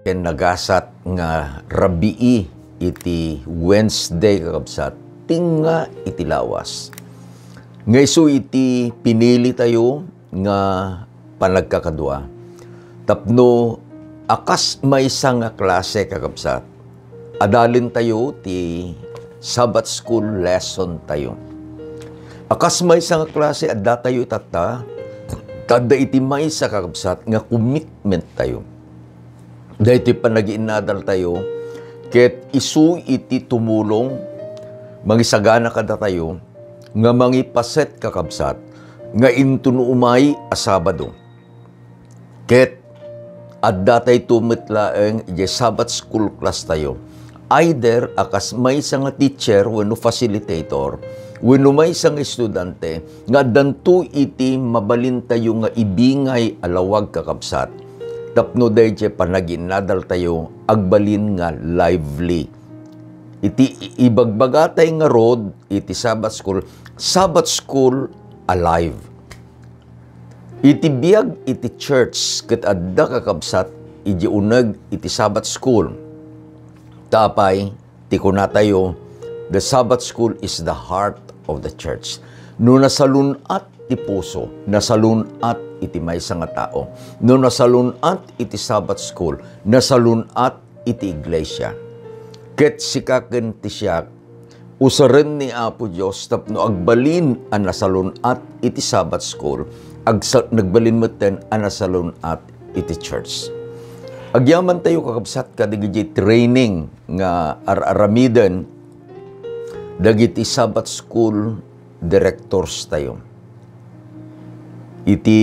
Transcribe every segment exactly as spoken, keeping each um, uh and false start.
ken nagasat nga rabii iti Wednesday, kakabsat, tinga iti lawas. Nga isu iti pinili tayo nga panagkakadua. Tapno a kas maysa nga klase, kakabsat, adalen tayo ti Sabbath School lesson tayo. A kas maysa nga klase, adda tayo itatta, ta adda iti maysa, kakabsat, nga commitment tayo. Daytoy panagiinnadal tayo, ket isu iti tumulong, mangisagana kadatayo, nga mangipaset, kakabsat, nga inton umay a Sabado. Ket adda tayo met laeng idiay Sabbath School class tayo. Either a kas maysa nga teacher wenno facilitator, wenno maysa nga estudiante, nga addanto iti mabalin tayo nga ibingay a lawag, kakabsat. Tapno daydiay panagiinnadal tayo, agbalin nga lively. Iti ibagbaga tayo ngarud iti Sabbath School, Sabbath School alive. Iti biag iti church ket adda, kakabsat, idi uneg iti Sabbath School. Ta apay, ti kunatayo, "The Sabbath School is the heart of the church." No nasalun-at ti puso, nasalun-at iti maysa nga tao. No nasalun-at iti Sabbath School, nasalun-at iti iglesia. Ket sika ken ti siak, usaren ni Apo Dios tapno agbalin a nasalun-at iti Sabbath School, agsa-, nagbalin metten a nasalun-at iti church. Agyaman tayo, kakabsat, kadagiti training nga ar-aramiden dagiti Sabbath School directors tayo. Iti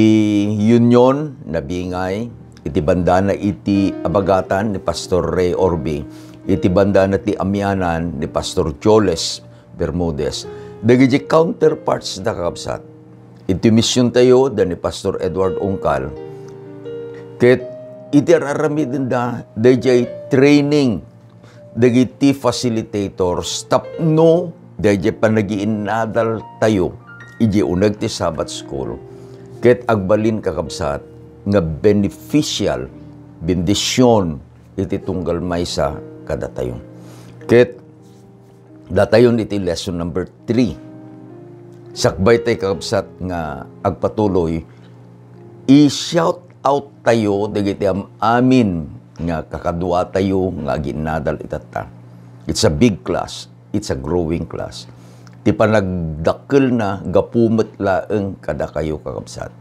Union, nabingay, iti bandana iti Abagatan ni Pastor Ray Orbi, iti bandana ti Amianan ni Pastor Joles Bermudez. Dagiti counterparts da, kakabsat. Iti mision tayo, da ni Pastor Edward Ungkal. Ket iti ar-aramiden da, daydiay training dagiti facilitators tapno daydiay panagiinnadal tayo iti uneg ti Sabbath School ket agbalin, kakabsat, nga beneficial, bendision iti tunggal maysa kadatayo. Ket datayon iti lesson number three. Sakbay tay, kakabsat, nga agpatuloy, i-shout out tayo dagiti am-amin nga kakadua tayo nga aginnadal itatta. It's a big class. It's a growing class. Ti panagdakkelna gapu met laeng kadakayo, kakabsat.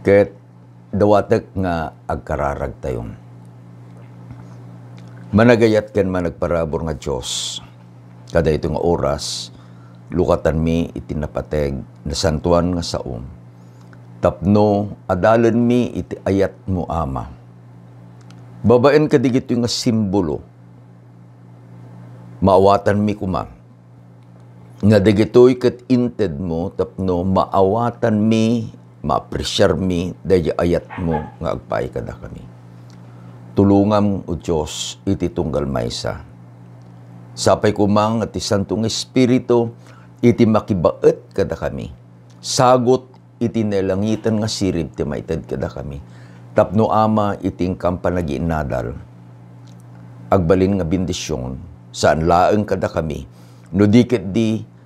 Ket dawatek nga agkararagtayo. Managayat ken managparabur nga Dios, kadaytoy nga oras, lukatanmi iti napateg, nasantoan nga sao, tapno adalenmi iti ayatmo, Ama. Babaen kadagitoy nga simbolo, maawatanmi koma nga dagitoy ket intedmo tapno maawatanmi, maapresiarmi daydi ayatmo nga agpaay kadakami. Tulongam, O Dios, iti tunggal maysa. Sapay koma nga ti Santo nga Espiritu iti makibaet kadakami. Sagut iti nailangiten nga sirib ti maited kadakami. Tapno, Ama, iti inkam panagiinnadal, agbalin nga bendision, saan laeng kadakami, no di ketdi,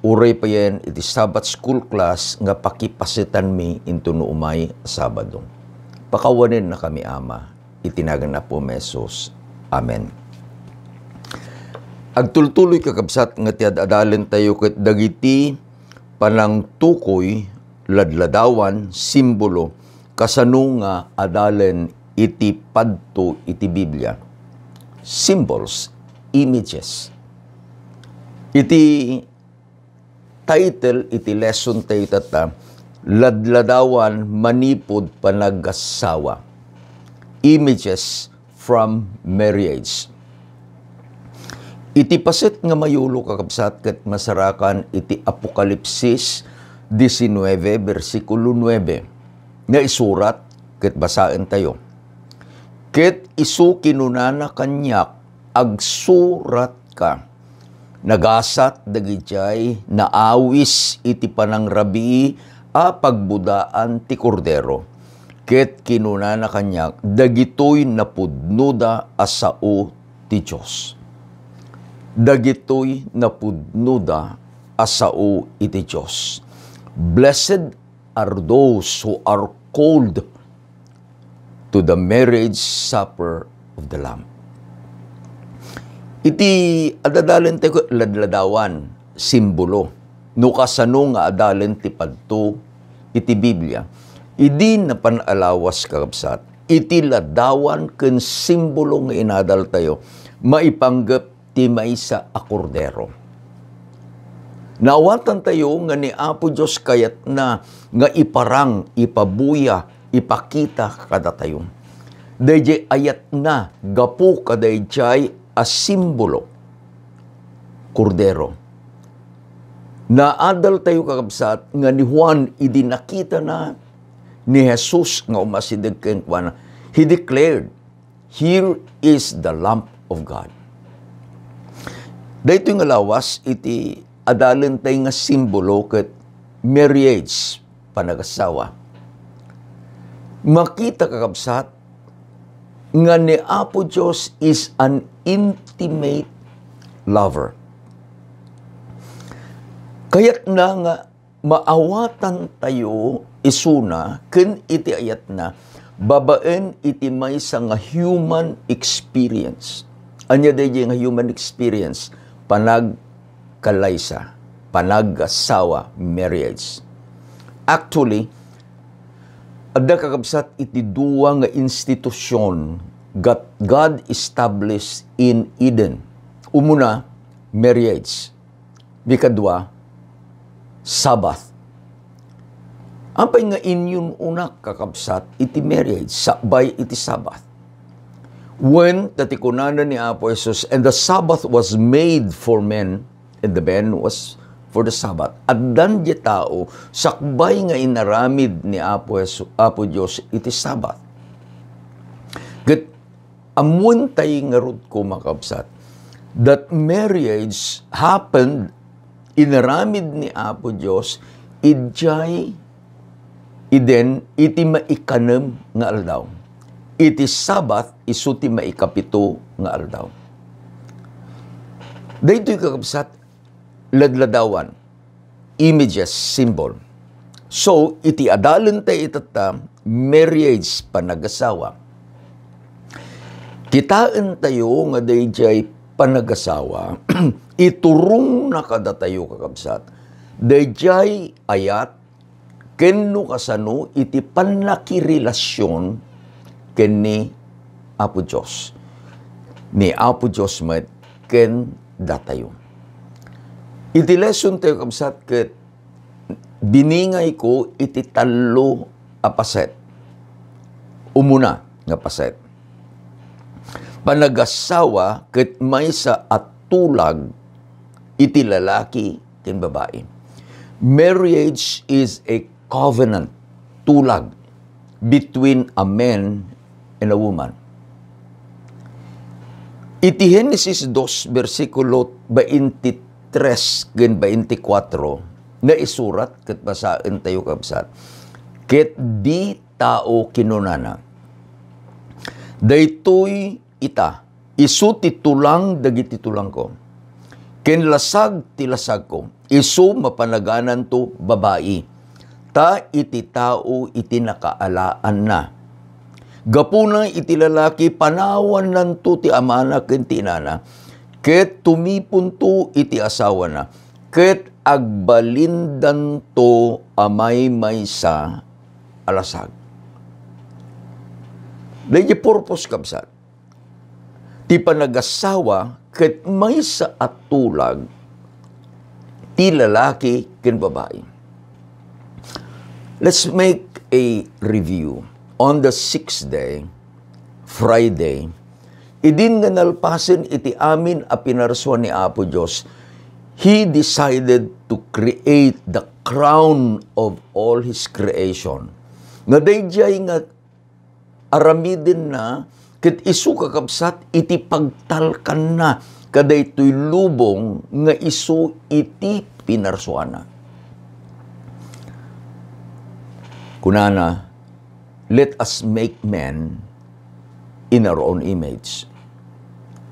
uray payen iti Sabbath School class nga pakipasetanmi intono umay a Sabado. Pakawanennakami, Ama, iti nagan Apo Jesus. Amen. Agtultuloy, kakabsat, nga ti ad-adalen tayo ket dagiti panangtukoy, ladladawan, simbolo, kasano nga adalen iti padto iti Biblia. Symbols, images. Iti title iti lesson tayo tatta, Ladladawan Manipud Panagasawa. Images from marriage. Iti paset nga mayulo, kakabsat, ket masarakan iti Apokalipsis diecinueve, bersikulo nuebe, nga isurat ket basaen tayo. Ket isu kinunana kaniak, "Agsuratka, nagasat dagidiay naawis iti panangrabii a pagbudaan ti Kordero." Ket kinunana kaniak, "Dagitoy napudnoda a sao ti Dios. Dagitoy napudnoda a sao iti Dios. Blessed are those who are called to the marriage supper of the Lamb." Iti adadalen tayo ket ladladawan, simbolo. No kasano nga adalen ti padto iti Biblia, idi napan a lawas, kakabsat, iti ladawan ken simbolo nga inadal tayo, maipanggep ti maysa a kordero. Naawatan tayo nga ni Apo Dios kayatna nga iparang, ipabuya, ipakita kadatayo. Daydiay ayatna gapu kadaydiay a simbolo, kordero. Naadal tayo, kakabsat, nga ni Juan, idi nakitana ni Jesus nga umasideg kenkuana, he declared, "Here is the Lamb of God." Daytoy nga lawas iti adalen tayo nga simbolo ket marriage, panagasawa. Makita, kakabsat, nga ni Apo Dios is an intimate lover. Kayatna nga maawatan tayo isuna ken iti ayatna babaen iti maysa nga human experience. Ania daydiay nga human experience? Panagkalaysa, panagasawa, marriage. Actually, adda, kakabsat, iti dua nga institusyon that God established in Eden. Umuna, marriage. Ikadua, Sabbath. Apay nga inyun-unak, kakabsat, iti marriage, sakbay iti Sabbath? Wen, ta ti kunana ni Apo Jesus, "And the Sabbath was made for men, and the man was for the Sabbath." Addan diay tao sakbay nga inaramid ni Apo Jesu-, Apo Dios iti Sabbath. Ket ammoen tayo ngarud, kakabsat, that marriage happened, inaramid ni Apo Dios idiay Eden iti maikanem nga aldaw. Iti Sabbath isu ti maikapito nga aldaw. Daytoy, kakabsat, ladladawan, images, symbol. So, iti adalen tayo itatta, marriage, panagasawa. Kitaen tayo nga daydiay panagasawa, iturongna kadatayo, kakabsat, daydiay ayat ken no kasano iti pannakirelasion ken ni Apo Dios. Ni Apo Dios met ken datayo. Iti lesson tayo, kabsat, ket biningayko iti tallo a paset. Umuna nga paset, panagasawa ket maysa a tulag iti lalaki ken babai. Marriage is a covenant, tulag, between a man and a woman. Iti Genesis dos, bersikulo twenty-tres ken twenty-four, naisurat ket basaen tayo, kabsat. Ket di tao kinunana, "Daytoy ita, isu ti tulang dagiti tulangko, ken lasag ti lasagko, isu mapanagananto babai, ta iti tao iti nakaalaanna." Gapuna iti lalaki, panawannanto ti amana ken ti inana, ket tumiponto iti asawana, ket agbalindanto a maymaysa a lasag. Daydi purpose, kabsat, ti panagasawa ket maysa a tulag ti lalaki ken babai. Let's make a review. On the sixth day, Friday, idin nga nalpasen iti amin a pinarsua ni Apo Dios, He decided to create the crown of all His creation. Nga daydiay nga aramidenna ket isu, kakabsat, iti pagtalkanna kadaytoy lubong nga isu iti pinarsuana. Kunana, "Let us make man in our own image."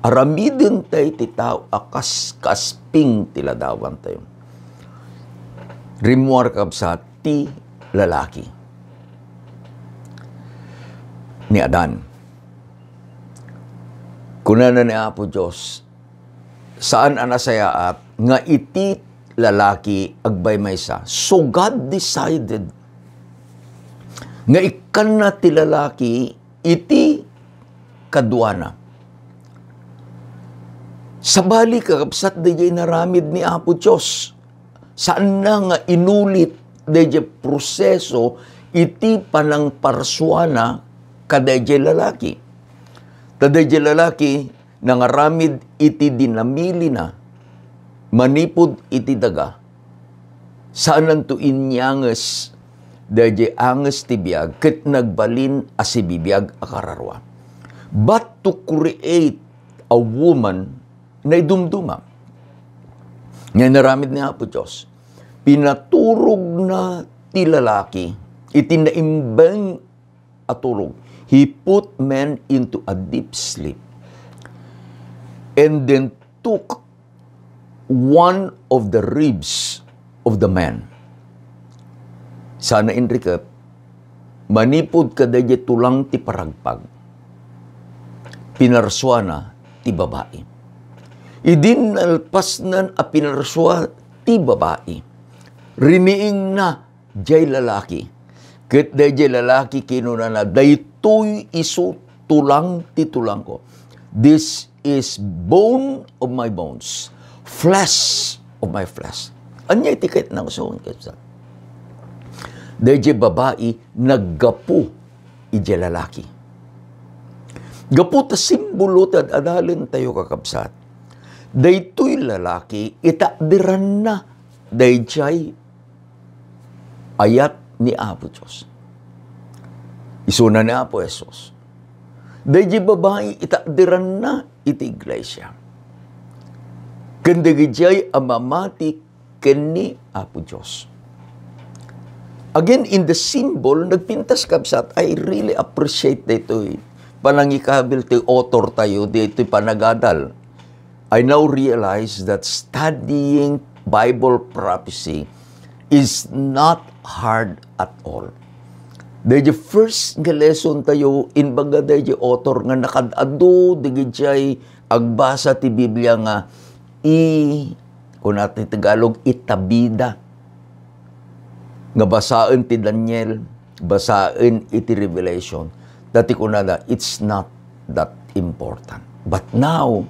Aramiden tayo ti tao a kas kasping ti ladawan tayo. Rimmuar, kabsat, ti lalaki ni Adan. Kunana ni Apo Dios, saan a nasayaat nga iti lalaki agbaymaysa. So God decided nga ikkanna ti lalaki iti kaduana. Sabali, kakabsat, daydiay inaramid ni Apo Dios. Saanna nga inulit daydiay proseso iti panangparsuana kadaydiay lalaki. Ta daydiay lalaki nangaramid iti dinamilina manipud iti daga. Saananto inyanges daydiay anges ti biag ket nagbalin a sibibiag a kararua. But to create a woman, naidumduma. Nga inaramid ni Apo Dios, pinaturogna ti lalaki iti naimbeng a turog. He put man into a deep sleep and then took one of the ribs of the man. Sana inrikep, manipud kadaydiay tulang ti paragpag, pinarsuana ti babai. Idi nalpasnan a pinarsua ti babai, riniingna jay lalaki. Ket dayjay lalaki kinunana, "Daytoy isu tulang ti tulangko. This is bone of my bones, flesh of my flesh." Ania iti ket nangsuon, kabsat? Dayjay babai naggapu idiay lalaki. Gapu ta simbolo ti ad-adalen tayo, kakabsat. Daytoy lalaki, itakderanna dayjay ayat ni Apo Dios. Isuna ni Apo Jesus, dayjay babai itakderanna iti iglesia ken dagijay a mamati ken ni Apo Dios. Again, in the symbol, nagpintas, kabsat, I really appreciate daytoy panangikabil ti author tayo, daytoy panagadal. I now realize that studying Bible prophecy is not hard at all. Dayjay first nga lesson tayo, imbaga dayjay author nga nakad-adu dagijay agbasa ti Biblia nga i-, kuna ti Tagalog, itabida. Nga basaen ti Daniel, basaen iti Revelation. Dati kunada, it's not that important. But now,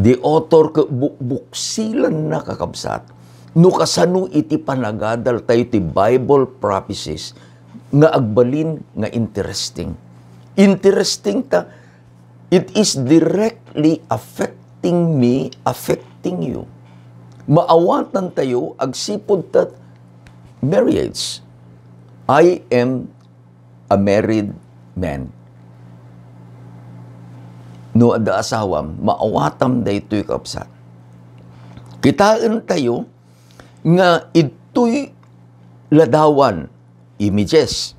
the author ket bukbuksilanna, kakabsat, no kasano iti panagadal tayo ti Bible prophecies nga agbalin nga interesting. Interesting ta, it is directly affecting me, affecting you. Maawatan tayo agsipud ta marriage. I am a married man. No adda asawam, maawatam daytoy, kabsat. Kitaen tayo nga idtoy ladawan, images,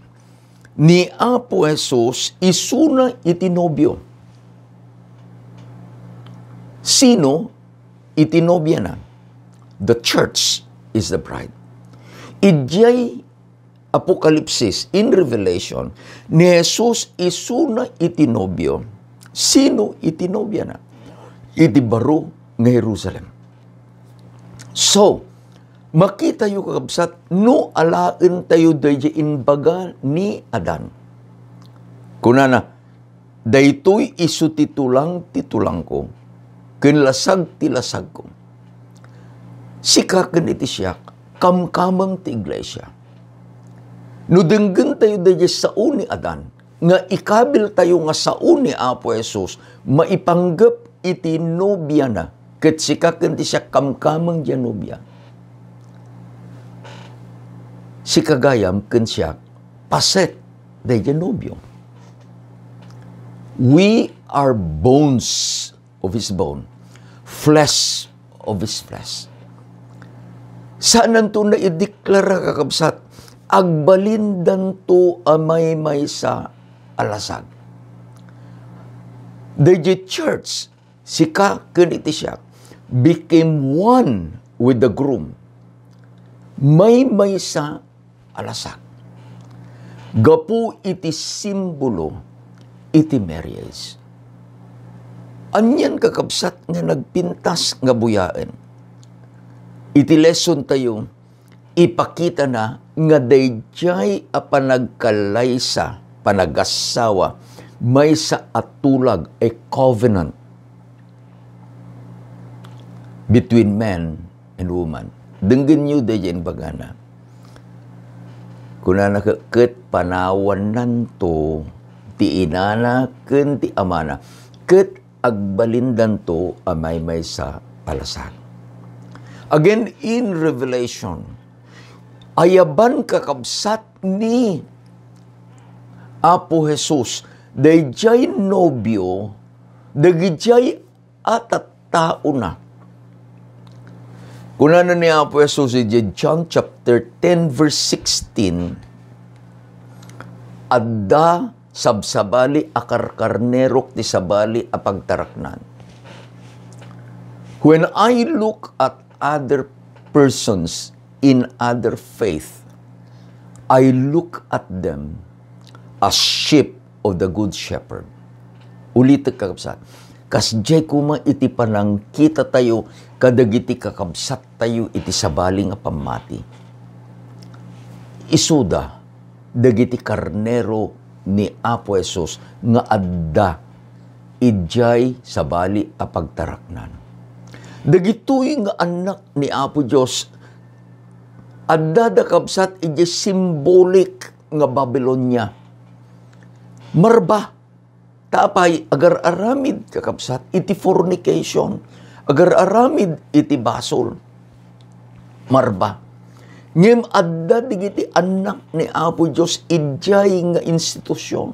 ni Apo Jesus isuna iti nobio. Sino iti nobiana? The church is the bride. Idiay Apokalipsis, in Revelation, ni Jesus isuna iti nobio. Sino iti nobiana? Iti baro nga Jerusalem. So, makitayo, kakabsat, no alaen tayo dayjay imbaga ni Adan. Kunana, "Daytoy isu ti tulang ti tulangko, ken lasag ti lasagko." Sika ken iti siak, kamkameng ti iglesia. No denggen tayo dayjay sao ni Adan, nga ikabil tayo nga sao ni Apo Jesus, maipanggep iti nobiana, ket sika ken ti siak kamkameng diay nobia. Sika gayam ken siak, paset dayjay nobio. We are bones of his bone, flesh of his flesh. Saananto nga ideklara, kakabsat, agbalindanto a maymaysa a lasag. Daydiay church, sika ken iti siak, became one with the groom. Maymaysa a lasag. Gapu iti simbolo iti marriage. Anian, kakabsat, nga nagpintas nga buyaen? Iti lesson tayo, ipakitana nga daydiay a panagkalaysa, panagassawa, maysa a tulag, a covenant between man and woman. Denggenyo daydiay imbagana. Kunana, ke-, ket panawannanto ti inana ken ti amana, ket agbalindanto a maymaysa a lasag. Again, in Revelation, ayaban, kakabsat, ni Apo Jesus daydiay nobio, dagidiay a tattaona. Kunana ni Apo Jesus idiay John chapter ten, verse sixteen, "Adda sabsabali a karkarnerok ti sabali a pagtaraknan." When I look at other persons in other faith, I look at them as sheep of the Good Shepherd. Ulitek, kakabsat, kasdiay koma iti panangkitatayo kadagiti kakabsattayo iti sabali nga pammati. Isuda dagiti karnero ni Apo Jesus nga adda idiay sabali a pagtaraknan. Dagitoy nga annak ni Apo Dios, addada, kabsat, idiay symbolic nga Babilonia. Marba, ta apay, agar-aramid, kakabsat, iti fornication, agar-aramid iti basol. Marba. Ngem adda dagiti annak ni Apo Dios idiay nga institusion.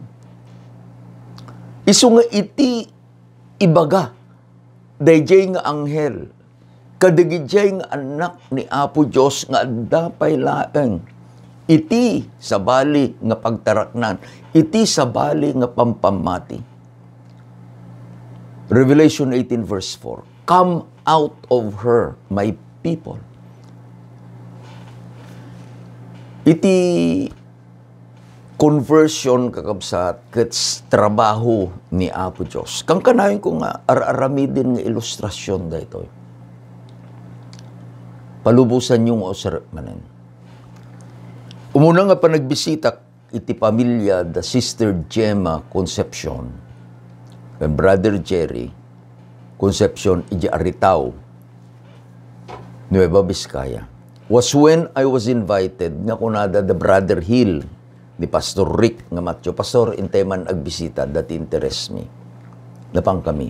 Isu nga iti ibaga daydiay nga anghel kadagidiay nga annak ni Apo Dios nga adda pay laeng iti sabali nga pagtaraknan, iti sabali nga pampammati. Revelation eighteen verse four, "Come out of her, my people." Iti conversion, kakabsat, ket s-, trabaho ni Apo Dios. Kankanayon ko nga ar-aramiden nga ilustrasion daytoy. Palubosanyo nga usarek manen. Umuna nga panagbisitak iti pamilya da Sister Gemma Concepcion ken Brother Jerry Concepcion iti Aritao, Nueva Vizcaya, was when I was invited nga kunada da Brother Hill ni Pastor Rick nga Matthew, "Pastor, intay man agbisita, dati interes mi." Napan kami.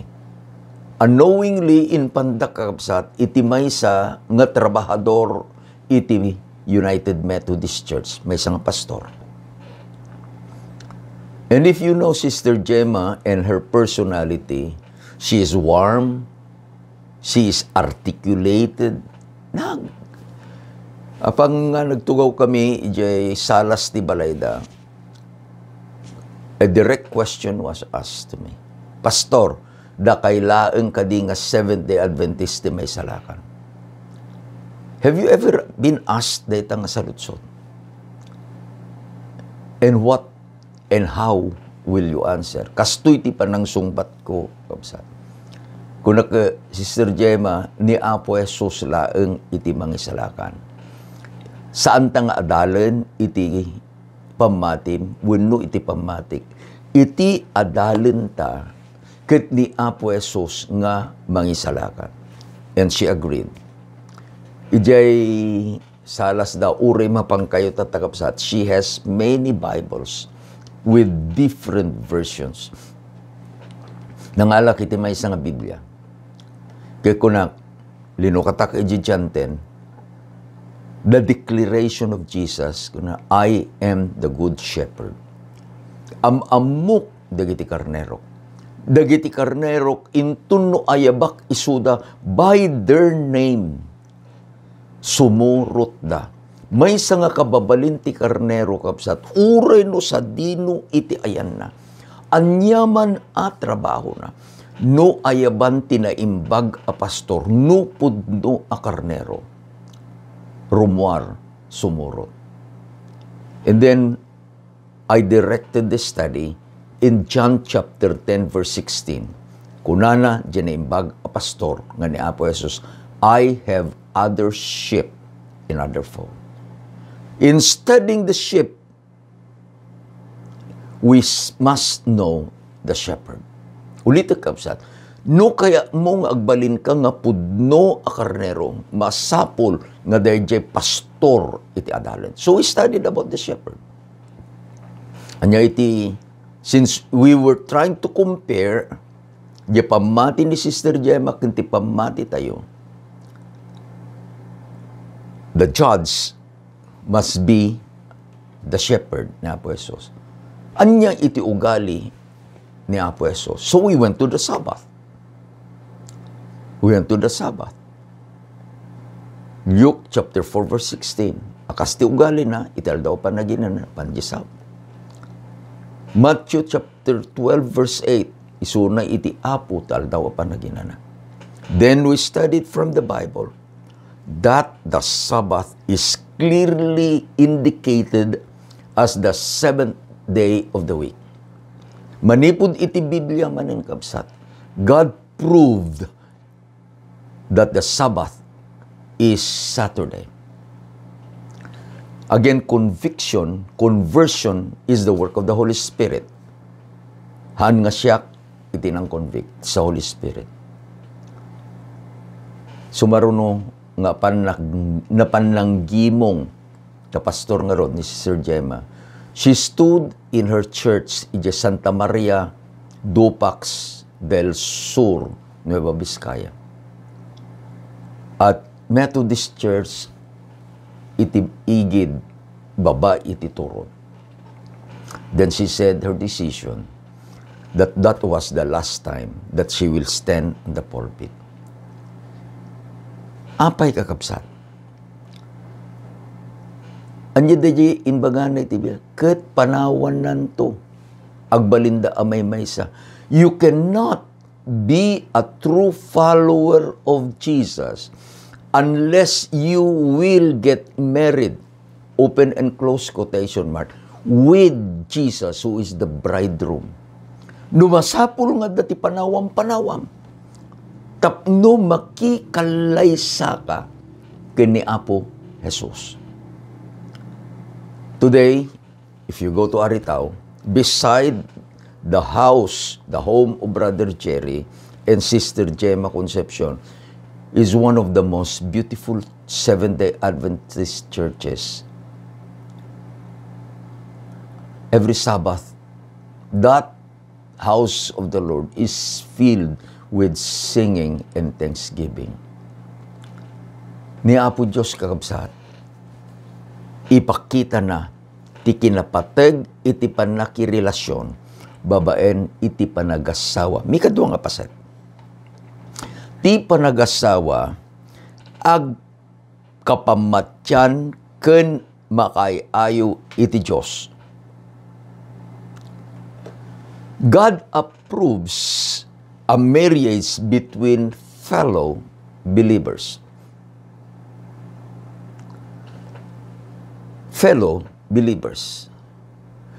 Unknowingly, impandak, kakabsat, iti maysa nga trabahador iti United Methodist Church, maysa nga pastor. And if you know Sister Gemma and her personality, she is warm, she is articulated. Nag-, apang nga nagtugaw kami idiay salas ti balayda, a direct question was asked to me, "Pastor, dakay laeng kadi nga Seventh-day Adventist ti maisalakan?" Have you ever been asked dayta nga saludsod? And what and how will you answer? Kastoy ti panangsungbatko, kabsat. Kunak, "Sister Gemma, ni Apo Jesus laeng iti mangisalakan. Saanta nga adalen iti pammatim wenno iti pammatik. Iti adalenta ket ni Apo Jesus nga mangisalakan." And she agreed. Idiay salasda, uray mapankayo, tatta, kabsat, she has many Bibles with different versions. Nangalak iti maysa nga Biblia. Ket kunak, linukatak iti John ten, the declaration of Jesus, kuna, "I am the good shepherd." Am-ammok dagiti karnerok. Dagiti karnerok, inton no ayabak isuda by their name, sumurotda. Maysa nga kababalin ti karnero, kabsat, uray no sadino iti ayanna, aniaman a trabahona, no ayaban ti naimbag a pastor, no pudno a karnero, rummuar, sumurot. And then, I directed the study in John chapter ten, verse sixteen. Kunana diay naimbag a pastor nga ni Apo Jesus, "I have other sheep in other fold." In studying the sheep, we s-, must know the shepherd. Ulitek, kabsat, no kayatmo nga agbalinka nga pudno a karnero, masapul nga daydiay pastor iti adalan. So we studied about the shepherd. Ania iti, since we were trying to compare diay pammati ni Sister Gemma ken ti pammati tayo, the judge must be the shepherd ni Apo Jesus. Ania iti ugali ni Apo Jesus? So we went to the Sabbath. We went to the Sabbath. Luke chapter four, verse sixteen. A kas ti ugalina, iti aldaw a panaginana, pan diay Sabbath. Matthew chapter twelve, verse eight. Isuna iti Apo ti aldaw a panaginana. Then we studied from the Bible that the Sabbath is clearly indicated as the seventh day of the week. Manipud iti Biblia manen, kabsat, God proved that the Sabbath is Saturday. Again, conviction, conversion is the work of the Holy Spirit. Haan nga siak iti nang-convict, sa Holy Spirit. Sumaruno nga panag-, napananggimong ta pastor ngarud ni Sister Gemma. She stood in her church idiay Santa Maria Dupax del Sur, Nueva Vizcaya. At Methodist Church iti igid, baba iti turod. Then she said her decision that that was the last time that she will stand in the pulpit. Apay, kakabsat? Ania daydiay imbagana iti Biblia? Ket panawannanto. Agbalinda a maymaysa. You cannot be a true follower of Jesus unless you will get married, open and close quotation mark, with Jesus, who is the bridegroom. No masapul nga adda ti panawam-panawam, tapno makikalaysaka ken ni Apo Jesus. Today, if you go to Aritao, beside the house, the home of Brother Jerry and Sister Gemma Concepcion, is one of the most beautiful Seventh-day Adventist churches. Every Sabbath, that house of the Lord is filled with singing and thanksgiving. Ni Apo Dios, kakabsat, ipakitana ti kinapateg iti pannakirelasion babaen iti panagasawa. Mikadua nga paset, ti panagasawa agkapamatian ken makaay-ayo iti Dios. God approves a marriage between fellow believers. Fellow believers.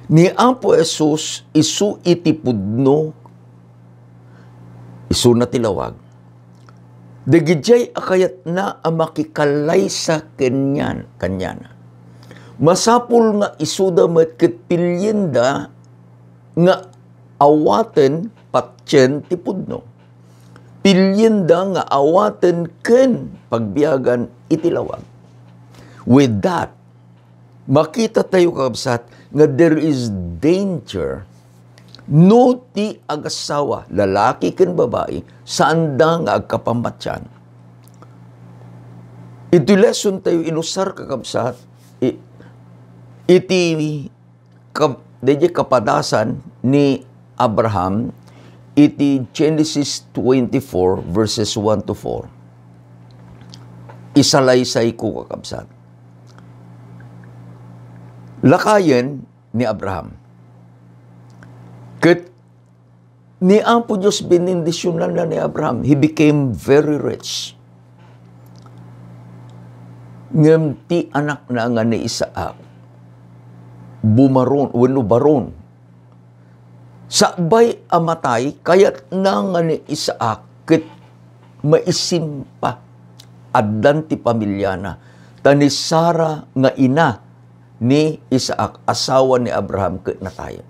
Ni Apo Jesus isu iti pudno, isuna ti lawag. Dagidiay a kayatna a makikalaysa kenyan-, kaniana. Masapul nga isuda met ket pilienda nga awaten patien ti pudno. Pilienda nga awaten ken pagbiagan iti lawag. With that, makita tayo, kakabsat, nga there is danger no ti agasawa, lalaki ken babai, saanda nga agkapamatian. Iti lesson tayo inusar, kakabsat, i-, iti kap-, daydiay kapadasan ni Abraham iti Genesis twenty-four, verses one to four. Isalaysayko, kakabsat. Lakayen ni Abraham. Ket ni Apo Dios, benendisionanna ni Abraham. He became very rich. Ngem ti anakna nga ni Isaac, bumaron, wenno baron. Sakbay a matay, kayatna nga ni Isaac ket maisimpa. Addan ti pamiliana. Ta ni Sara nga ina ni Isaac, asawa ni Abraham, ket natay.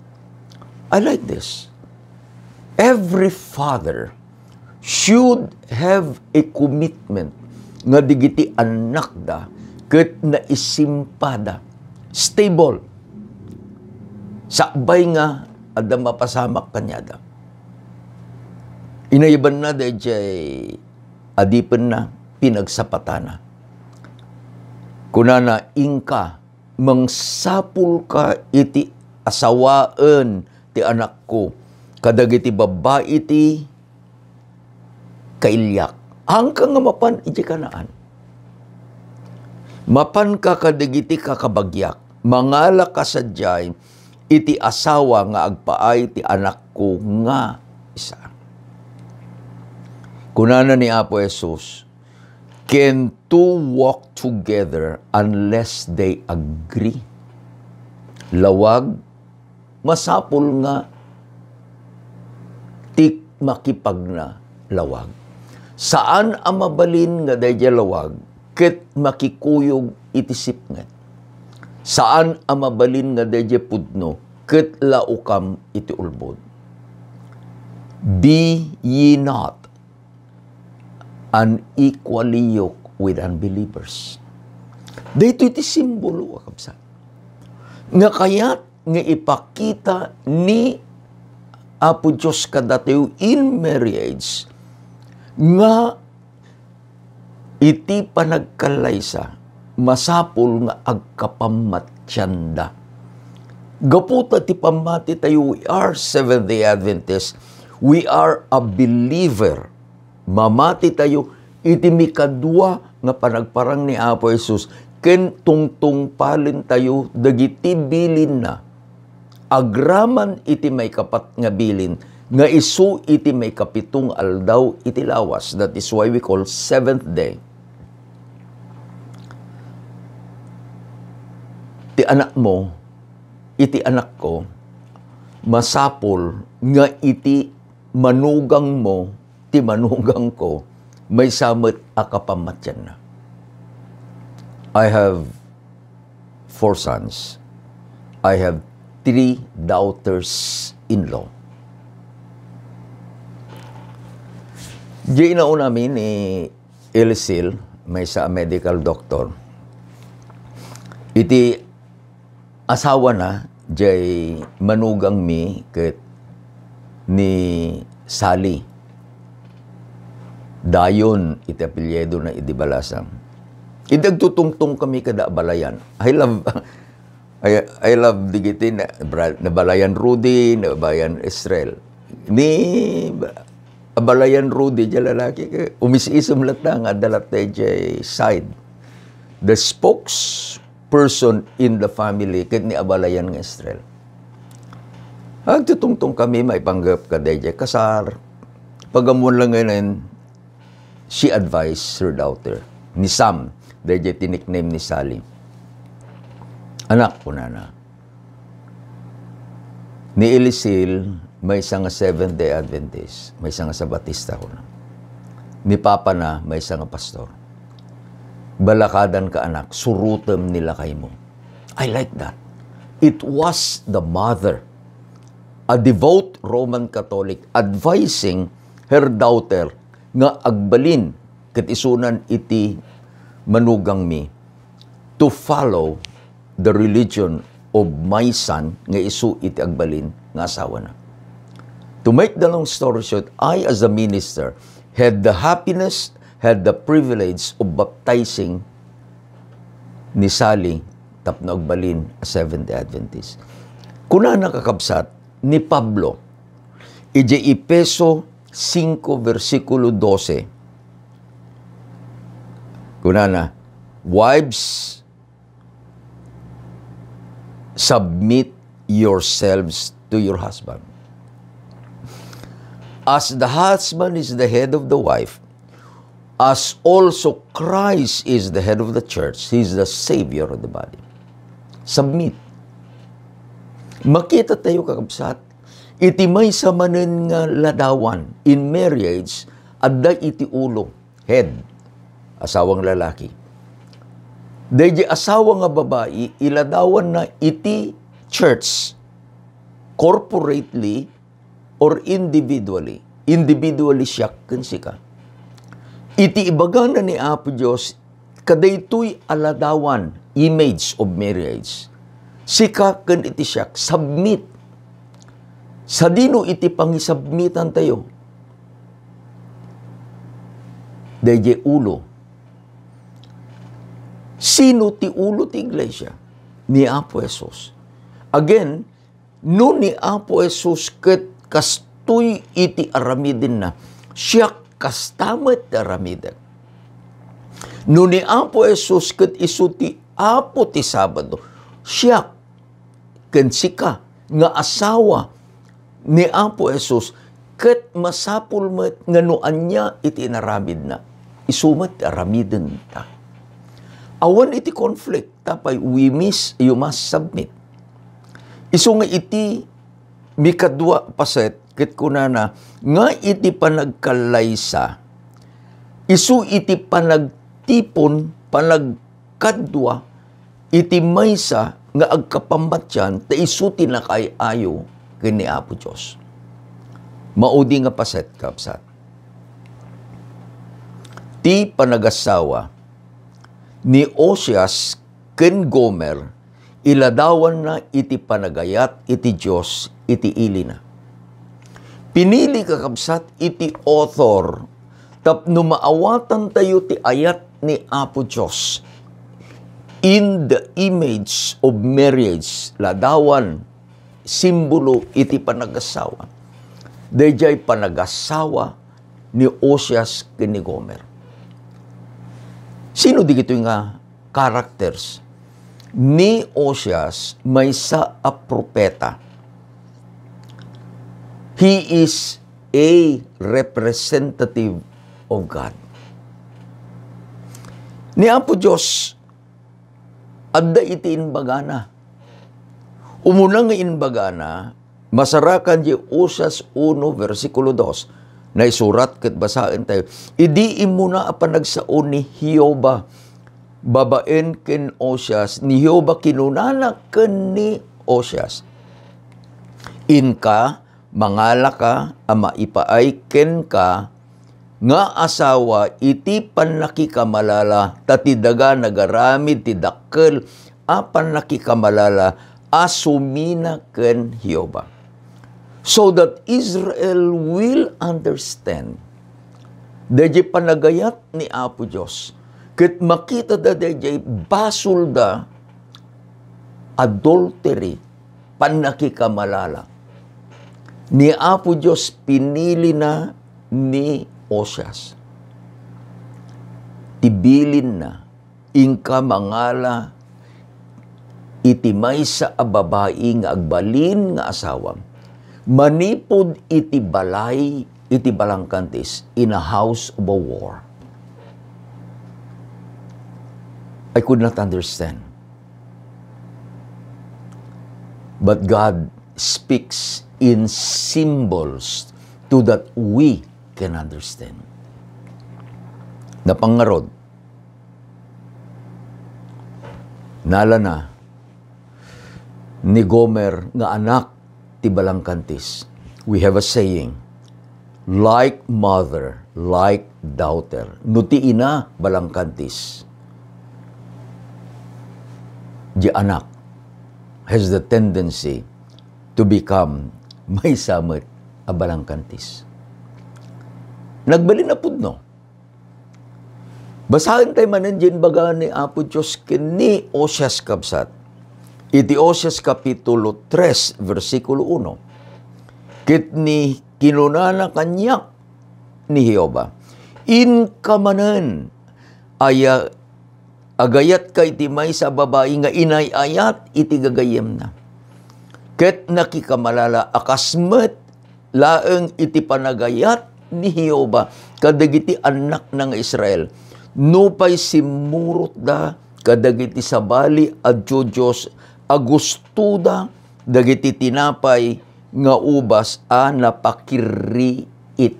I like this. Every father should have a commitment nga digiti annakda ket naisimpada. Stable. Sakbay nga adda mapasamak kaniada. Inayabanna daydiay adipenna, pinagsapatana. Kunana, "Inka, mangsapulka iti asawaen ti anakko kadagiti babbai ti kailiak." Haanka nga mapan idiay Canaan. Mapanka kadagiti kakabagiak. Mangalaka sadiay iti asawa nga agpaay ti anakko nga Isaac. Kunana ni Apo Jesus, "Can two walk together unless they agree?" Lawag, masapul nga ti makipagna lawag. Saan a mabalin nga daydiay lawag ket makikuyog iti sipnget. Saan a mabalin nga daydiay pudno ket laukam iti ulbod. "Be ye not unequally yoked with unbelievers." Daytoy ti simbolo, a kabsat, nga kayat nga ipakita ni Apo Dios kadatayo in marriage nga iti panagkallaysa, masapul nga agkapamatianda. Gapu ta ti pammati tayo, we are Seventh-day Adventist, we are a believer. Mamati tayo iti mikadua nga panagparang ni Apo Jesus, ken tungtungpalen tayo dagiti bilinna. Agraman iti maikapat nga bilin nga isu iti maikapito nga aldaw iti lawas. That is why we call seventh day. Ti anakmo, iti anakko, masapul nga iti manugangmo, ti manugangko, maysa met a kapamatianna. I have four sons. I have three daughters-in-law. Di inaunami ni Elisil, maysa a medical doctor. Iti asawana, jay manugangmi ket ni Sally. Dayon iti apelyidona idi Balasang. Idi agtutungtong kami kada abalayan. I love, I, I love digiti na, bra-, nabalayan Rudy, nabalayan Israel. Ni abalayan Rudy, jay lalaki, umis-isem latta nga adda latta jay side. The spokes person in the family ket ni abalayan nga Israel. Agtutungtong kami maipanggep kadaydiay kasar. Pag-ammoan lang ngayon, she advised her daughter, ni Sam, daydiay ti nickname ni Sally. "Anak," kunana, "ni Elisil, maysa nga Seventh-day Adventist, maysa nga Sabatista," kuna. "Ni papana, maysa nga pastor. Balakadanka, anak, surotem ni lakaymo." I like that. It was the mother, a devout Roman Catholic, advising her daughter nga agbalin ket isunan iti manugangmi to follow the religion of my son nga isu iti agbalin nga asawana. To make the long story short, I, as a minister, had the happiness, had the privilege of baptizing ni Sally tapno agbalin a Seventh-day Adventist. Kunana, kakabsat, ni Pablo, idiay Efeso singko, bersikulo dose, kunana, "Wives, Submit yourselves to your husband. As the husband is the head of the wife, as also Christ is the head of the church, He is the Savior of the body. Submit. Makita tayo, kakabsat, iti maysa manen nga ladawan in marriage, adda iti ulo, head, asawang lalaki. Daydi asawa nga babai, iladawanna iti church, corporately or individually. Individually, siak ken sika. Iti ibagana ni Apo Dios, kadaytoy a ladawan, image of marriage. Sika ken iti siak, submit. Sadino iti pangisubmitantayo? Daydiay ulo. Sino ti ulo ti iglesia? Ni Apo Jesus. Again, no ni Apo Jesus ket kastoy iti aramidenna, siak kasta met ti aramidek. No ni Apo Jesus ket isu ti Apo ti Sabado, siak ken sika nga asawa ni Apo Jesus, ket masapul met nga no ania iti inaramidna, isu met ti aramidenta. Awan iti conflict, tapay we must, you must submit. Isu nga iti mikadua paset, ket kunana nga iti panagkallaysa, isu iti panagtipon, panagkadua, iti maysa nga agkapammatian ta isu ti nakaay-ayo ken ni Apo Dios. Maudi nga paset, kabsat. Ti panagassawa ni Ozias ken Gomer, iladawanna iti panagayat iti Dios iti ilina. Pinili, kakabsat, iti author tapno maawatantayo ti ayat ni Apo Dios. In the image of marriage, ladawan, simbolo iti panagasawa. Daydiay panagasawa ni Ozias ken ni Gomer. Sino digitoy nga characters? Ni Ozias, maysa a propeta. He is a representative of God. Ni Apo Dios, adda iti imbagana. Umuna nga imbagana, masarakan di Ozias uno, bersikulo dos. Naisurat ket basaentayo. Idi immuna a panagsao ni Jehovah babaen ken Ozias, ni Jehovah kinunana ken ni Ozias, "Inka, mangalaka a maipaay kenka nga asawa iti pannakikamalala, ta ti daga nagaramid ti dakkel a pannakikamalala a sumina ken Jehovah." So that Israel will understand. Daydiay panagayat ni Apo Dios, ket makitada daydiay basolda, adultery, pannakikamalala. Ni Apo Dios pinilina ni Ozias. Ti bilinna, inka mangala iti maysa a babai nga agbalin nga asawam, manipud iti balay iti balangkantis, in a house of a war. I could not understand. But God speaks in symbols to that we can understand. Napangarod, nalana ni Gomer nga anak ti balangkantis. We have a saying, "Like mother, like daughter." No ti ina balangkantis, di anak has the tendency to become maysa met a balangkantis. Nagbalin a pudno. Basaentayo manen diay imbaga ni Apo Dios ken ni Ozias, kabsat. Iti Ozias Kapitulo tres, bersikulo uno. Ket ni kinunana kaniak ni Jehovah, "Inka manen aya Agayatka iti maysa a babai nga inay-ayat iti gagayyemna. Ket nakikamalala a kas met laeng iti panagayat ni Jehovah kadagiti annakna nga Israel, nupay simmurotda kadagiti sabali a diodios a gustoda dagiti tinapay nga ubas a napakirriit.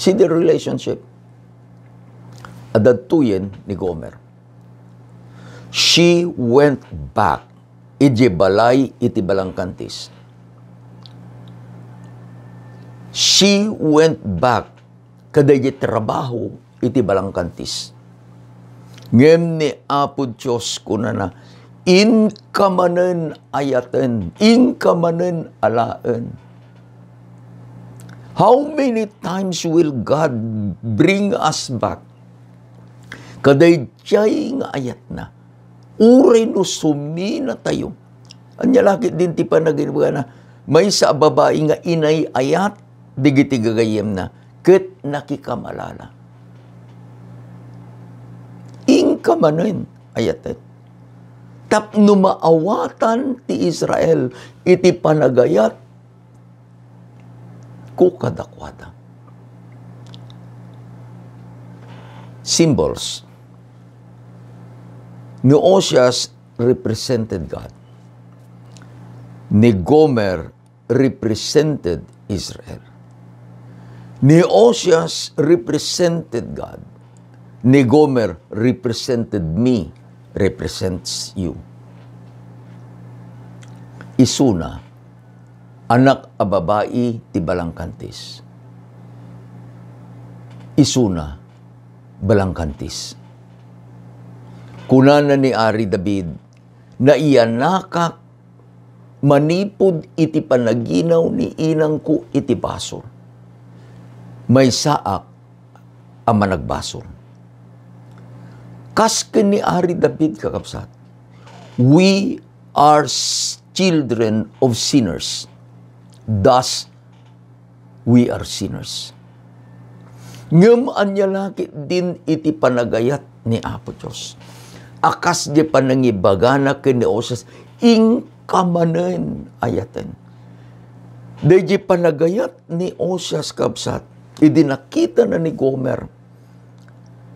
See the relationship. Adda tuyen ni Gomer. She went back idiay balay iti balangkantis. She went back kadaydi trabaho iti balangkantis. Ngem ni Apo Dios kunana, "Inka manen ayaten, inka manen alaen." How many times will God bring us back kadaydiay nga ayatna? Uray no suminatayo. Ania la ketdin ti panagibagana, maysa a babai nga inay-ayat dagiti gagayyemna ket nakikamalala. Inka manen ayaten. Tapno maawatan ti Israel iti panagayat ko kadakuada. Symbols. Ni Ozias represented God. Ni Gomer represented Israel. Ni Ozias represented God. Ni Gomer represented me, represents you. Isuna, anak a babai ti balangkantis. Isuna, balangkantis. Kunana ni Ari David, "Naiyanakak manipud iti panaginaw ni inangko iti basol. Maysaak a managbasol." Kas ken ni Ari David, kakabsat, we are s-, children of sinners. Thus, we are sinners. Ngem ania la ketdin iti panagayat ni Apo Dios? A kas di panangibagana ken ni Ozias, inka manen ayaten. Daydi panagayat ni Ozias, kabsat, idi nakitana ni Gomer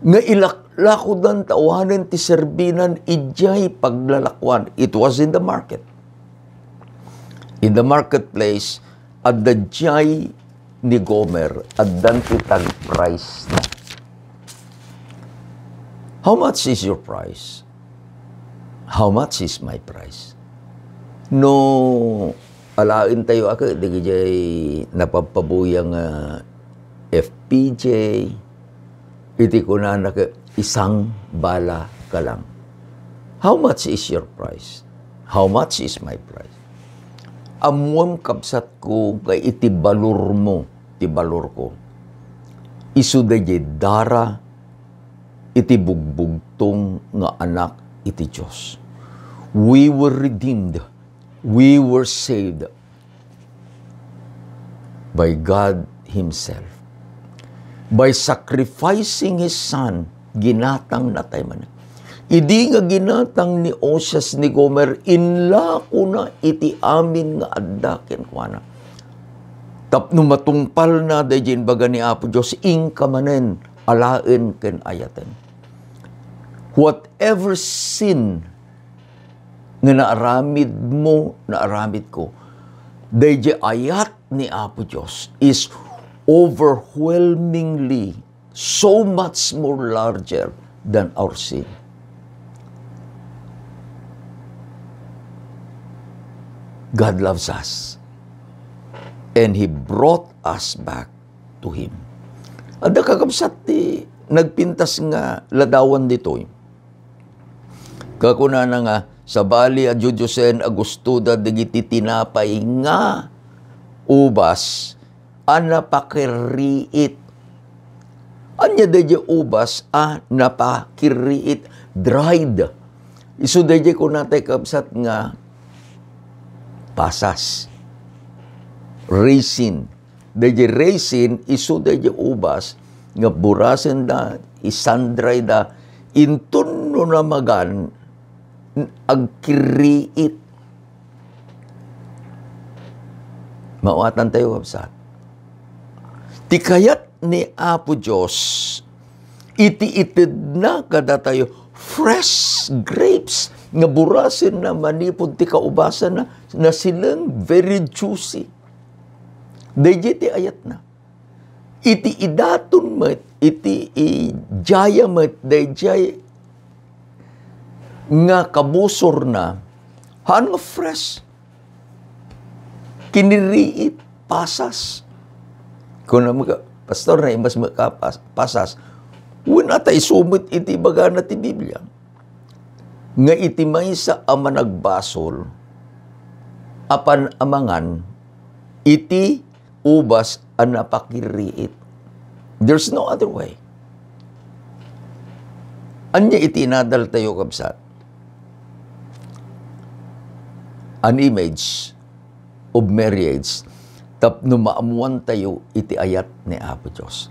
nga ilaklakodan ta awanen ti serbinan idiay paglalakuan. It was in the market. In the marketplace, adda diay ni Gomer, addan ti tag-price na. "How much is your price? How much is my price?" No alaentayo a ket dagijay napabpabuya nga F P J, iti kunana ket, "Isang bala ka lang." "How much is your price? How much is my price?" Ammoem, kabsatko, nga iti balormo, ti balorko, isu daydiay dara iti bugbugtong nga anak iti Dios. We were redeemed. We were saved by God Himself. By sacrificing His Son, ginatangna tayo man. Idi nga ginatang ni Ozias ni Gomer, inlakona iti amin nga adda kenkuana. Tapno matungpalna daydi imbaga ni Apo Dios, inka manen alaen ken ayaten. Whatever sin nga naaramidmo, naaramidko, daydi ayat ni Apo Dios is overwhelmingly so much more larger than our sin. God loves us. And He brought us back to Him. Adda, kakabsat, ti nagpintas nga ladawan ditoy. Kakunana nga, sabali a diodiosen a gustoda dagiti tinapay nga ubas a napakirriit. Ania daydiay ubas a napakirriit? Dried. Isu daydiay kunatay, kabsat, nga pasas. Raisin. Daydiay raisin, isu daydiay ubas nga burasenda, isandrayda, inton no namagan, agkirriit. Maawatan tayo, kabsat. Ti kayat ni Apo Dios, iti itedna kadatayo fresh grapes nga burasenna manipud ti kaubasanna, nasileng, very juicy. Daydiay ti ayatna. Iti idaton met, iti idiaya met, daydiay nga kabusorna, haan nga fresh. Kiniriit, pasas. Kunam ka, "Pastor, naimas met ka pas-, pasas." Wen, ata isu met iti ibagana ti Biblia. Nga iti maysa a managbasol, apan a mangan iti ubas a napakirriit. There's no other way. Ania iti inadal tayo, kabsat? An image of marriage tapno maammuan tayo iti ayat ni Apo Dios.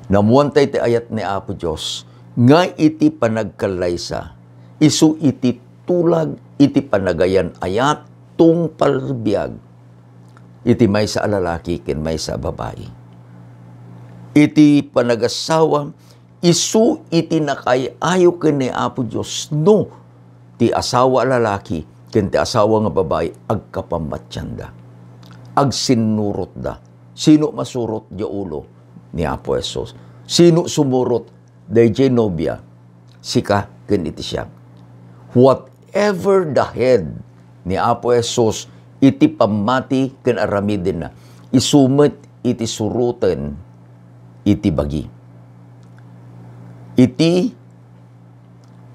Naammuan tayo iti ayat ni Apo Dios nga iti panagkallaysa, isu iti tulag iti panagayan-ayat, tungpal biag iti maysa a lalaki ken maysa a babai. Iti panagasawa, isu iti nakaay-ayo ken ni Apo Dios no ti asawa a lalaki ken ti asawa nga babai agkapammatianda. Agsinnurotda. Sino masurot diay ulo? Ni Apo Jesus. Sino sumurot daydiay nobia? Sika ken iti siak. Whatever the head ni Apo Jesus iti pammati ken aramidenna, isu met iti suroten iti bagi. Iti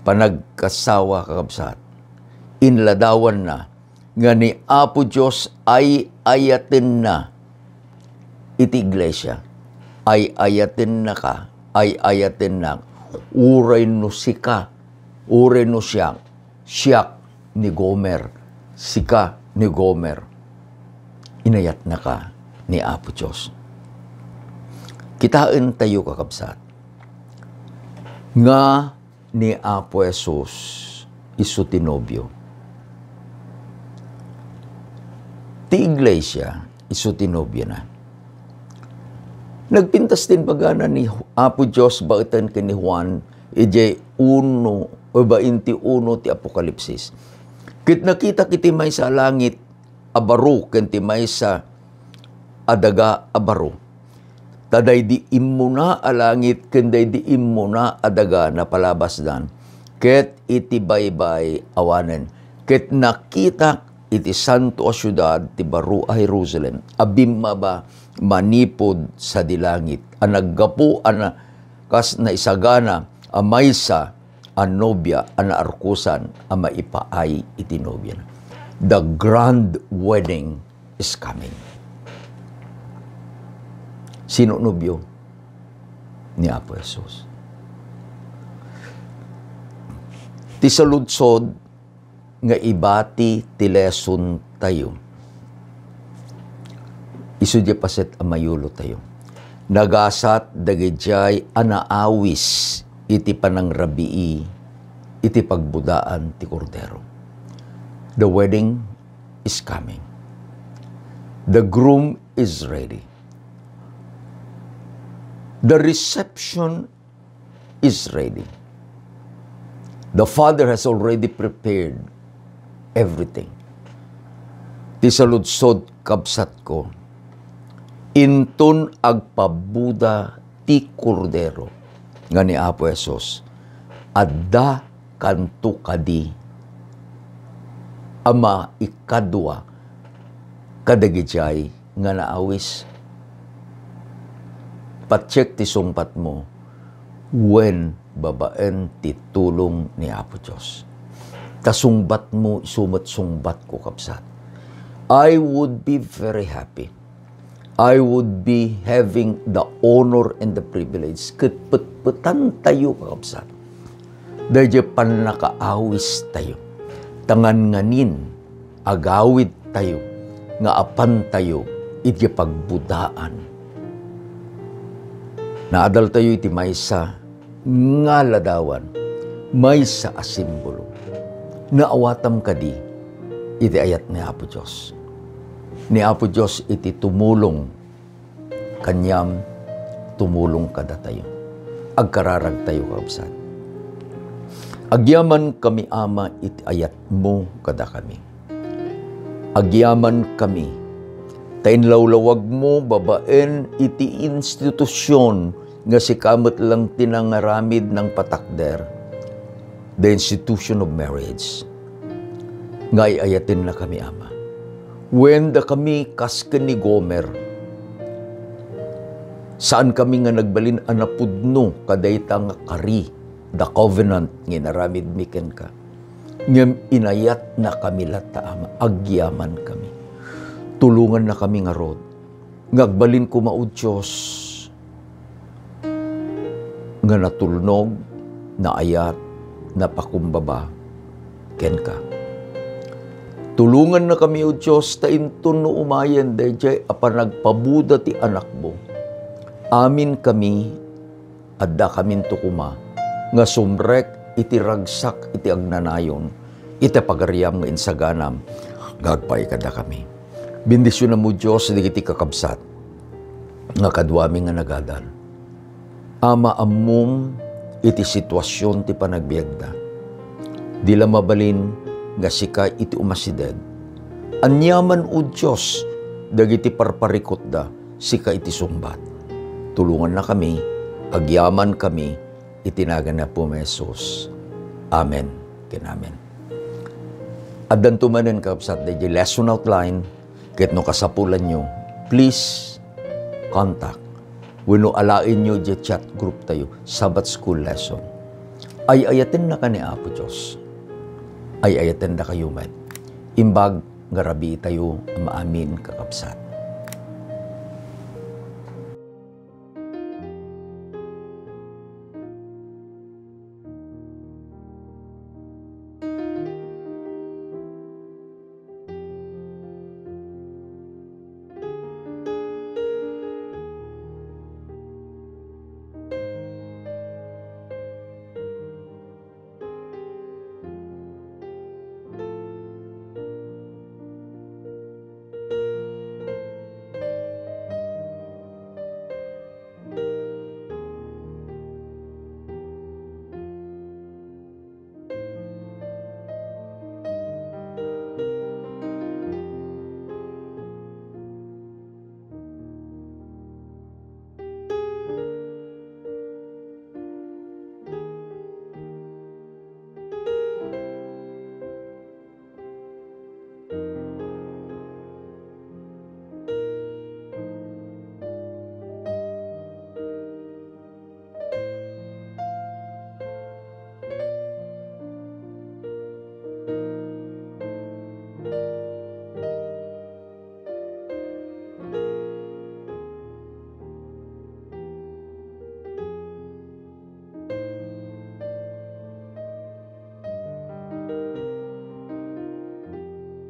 panagkasawa, kakabsat, inladawanna nga ni Apo Dios ay-ayatenna iti iglesia. Ay-ayatennaka, ay-ayatennak, uray no sika, uray no siak, siak ni Gomer, sika ni Gomer. Inayatnaka ni Apo Dios. Kitaen tayo, kakabsat, nga ni Apo Jesus isu ti nobio. Ti iglesia isu ti nobiona. Nagpintas ti imbagana ni Apo Dios baetan ken ni Juan idiay uno o bainti uno ti Apokalipsis. Ket nakitak iti maysa a langit a baro ken ti maysa a daga a baro. Ta daydi immuna a langit ken daydi immuna a daga napalabasdan, ket iti baybay-awanen. Ket nakitak iti santo a siudad, ti baro a Jerusalem, a bimmaba manipud sadi langit, a naggapu a na-, kas naisagana a maysa a nobia a naarkosan a maipaay iti nobiana. The grand wedding is coming. Sino nobio? Ni Apo Jesus. Ti saludsod nga ibati ti lesson tayo. Isu diay paset a mayulo tayo. Nagasat dagidiay a naawis iti panangrabii iti pagbudaan ti Kordero. The wedding is coming. The groom is ready. The reception is ready. The Father has already prepared everything. Ti saludsod, kabsatko, inton agpabuda ti Kordero nga ni Apo Jesus, adda kanto kadi a maikadua kadagidiay nga naawis. Pacheck ti sungbatmo wen babaen ti tulong ni Apo Dios. Ta sungbatmo, isu met sungbatko, kabsat. I would be very happy. I would be having the honor and the privilege ket petpetantayo, kakabsat, daydiay pannakaawistayo. Ta ngan-nganin, agawidtayo nga apantayo iti pagbudaan Naadaltayo iti maysa nga ladawan, maysa a simbolo. Naawatam kadi iti ayat ni Apo Dios. Ni Apo Dios iti tumulong kaniam, tumulong kadatayo. Agkararagtayo, kakabsat. Agyaman kami, Ama, iti ayatmo kadakami. Agyaman kami ta inlawlawagmo babaen iti institusyon nga sika met lang ti nangaramid nang patakder, the institution of marriage, nga ay-ayatenna kami, Ama. Wen, dakami kas ken ni Gomer, saan kami nga nagbalin a napudno kadayta nga kari, the covenant nga inaramidmi kenka. Ngem inayatna kami latta, Ama, agyaman kami. Tulonganna kami ngarud nga agbalin koma, O Dios, nga natulnog, naayat, napakumbaba kenka. Tulonganna kami, O Dios, ta inton no umayen daydiay a panagpabuda ti Anakmo, amin kami, addakaminto koma nga sumrek iti ragsak iti agnanayon iti pagariam nga insaganam nga agpaay kadakami. Bendisionam, O Dios, dagiti kakabsat nga kaduami nga nagadal. Ama, ammom iti situasion ti panagbiagda. Di la mabalin nga sika iti umasideg. Aniaman, O Dios, dagiti parparikutda, sika iti sungbat. Tulonganna kami, agyaman kami, iti nagan ni Apo Jesus. Amen ken amen. Addanto manen, kakabsat, daydi lesson outline, ket no kasapulanyo, please contact wenno alaenyo diay chat group tayo, Sabbath School Lesson. Ay-ayatennaka ni Apo Dios. Ay-ayatendakayo met. Imbag nga rabii tayo a maamin, kakabsat.